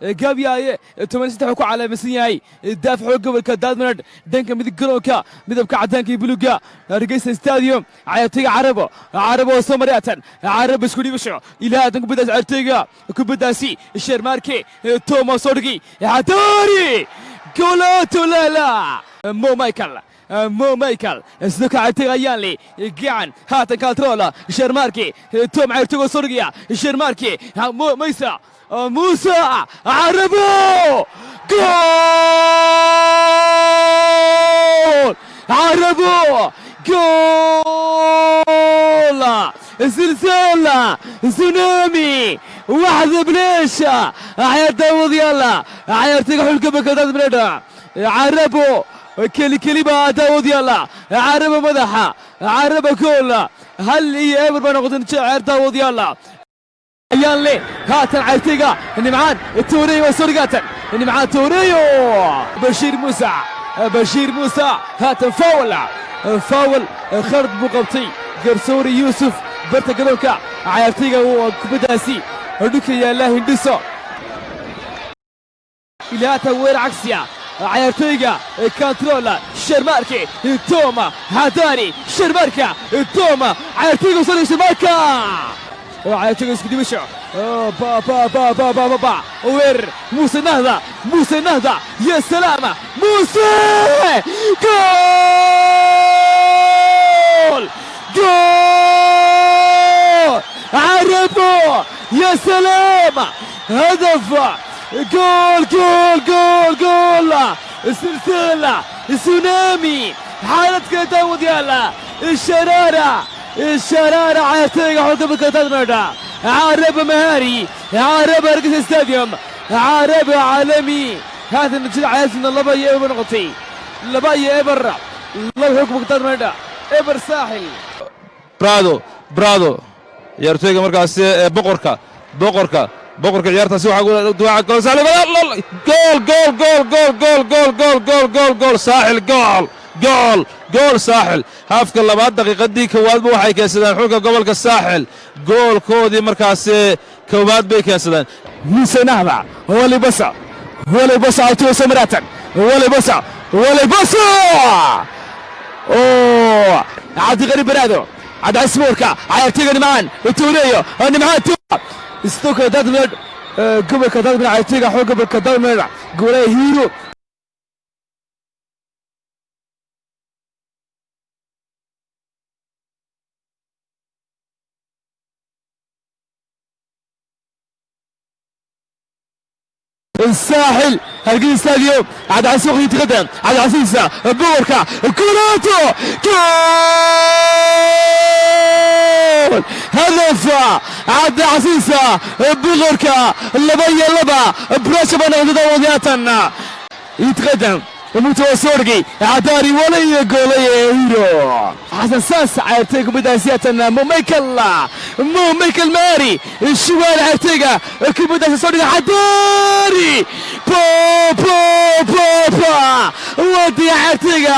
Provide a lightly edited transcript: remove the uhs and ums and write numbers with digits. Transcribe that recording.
Gaabiyaaye 13 ku calaamaysan yahay daafaca gobolka Daadmaradh, dhanka midig garoonka, midabka cadaanka iyo buluuga, Hargeysa Stadium. Cayaartoyga Carabo, Carabo oo soo maryaatan, Carabo isku dhiibasho ilaa haatan kubaddaas cayaartoyga kubaddaasi Shermarke Thomas soo dhigay Xadaari goolato lala Mo Michael, Mo Michael sidoo kale cayaartoyga Ayaanle gacan haatan control Shermarke Tom cayaartoyga soo dhigaya Shermarke Maysa Musa Carabo gool, Carabo gool, زلزال، tsunami، waxda بليشة عيار daawadayaal cayaartoyga xulka bakadaad Carabo keli keliba daawadayaal Carabo madaxa Carabo gool, 1-0 baa noqotay ciyaar daawadayaal. Ayaan le haatan cayaartoyga Nimcaan Tuureyo waa soo dhigaatan Nimcaan Tuureyo, Bashiir Muuse, Bashiir Muuse haatan foul, foul khard buu qabtay garsoori Yuusuf barta garoonka. Cayaartoyga kubaddaasi dhulka yaalla hindhiso ilaa haatan weer cagsiya cayaartoyga control Sharmarke Toma Hadani Sharmarka Toma cayaartoyga soo dhigay Sharmarka cayaartoyga isku dibasho ba ba ba ba ba ba ba weer Muuse Nahda, Muuse Nahda, ya salaama, Muuse gool, gool Carabo, يا سلام، هدف، جول جول جول جول، سلسلة تسونامي حالة داود، يلا الشرارة، الشرارة عيارتيga xulka bakatadmedha عرب مهاري، عرب Hargeysa Stadium، عرب عالمي. هذا النتيجة عيارتنا 2-0 noqotay, 2-0, 2 xulka bakatadmedha, 0 Saaxil. Brado, Brado ciyaartooyga markaasi ee boqorka, boqorka, boqorka ciyaartaasi waxaa duwaaca gool Saaxil, gool gool gool gool gool gool gool gool gool gool Saaxil, gool gool gool Saaxil. Haafka labaad daqiiqadii koowaadba waxay keensadeen xulka gobolka Saaxil goolkoodii markaasi koowaad bay keensadeen. Muuse Nahda walibasa walibasa aytuusa maratan walibasa walibasa oo Cabdiqani Baraado Cabdicasiis cayaartooyga Nimcaan Tuureeyo, Nimcaan sidoo kale Dadmed gobolka Dadmed cayaartooyga xoog gobolka Dadmed goolaya Hiiro. الساحل Hargeysa Stadium Cabdicasiis waqti تقدم Cabdicasiis boorka كولاتو جول، هدف Cabdicasiis boqorka, 2-2 براشا banaaqdadawadyaatan يتقدم متوسورقي عداري ولا goolay هيرو حسن ساس cayaartooyga kubaddaasiyatan Mo Michael, Mo Michael Mari الشوال cayaartooyga kubaddaasi soo dhiga Cadaari bo bo bo bo wadi cayaartooyga.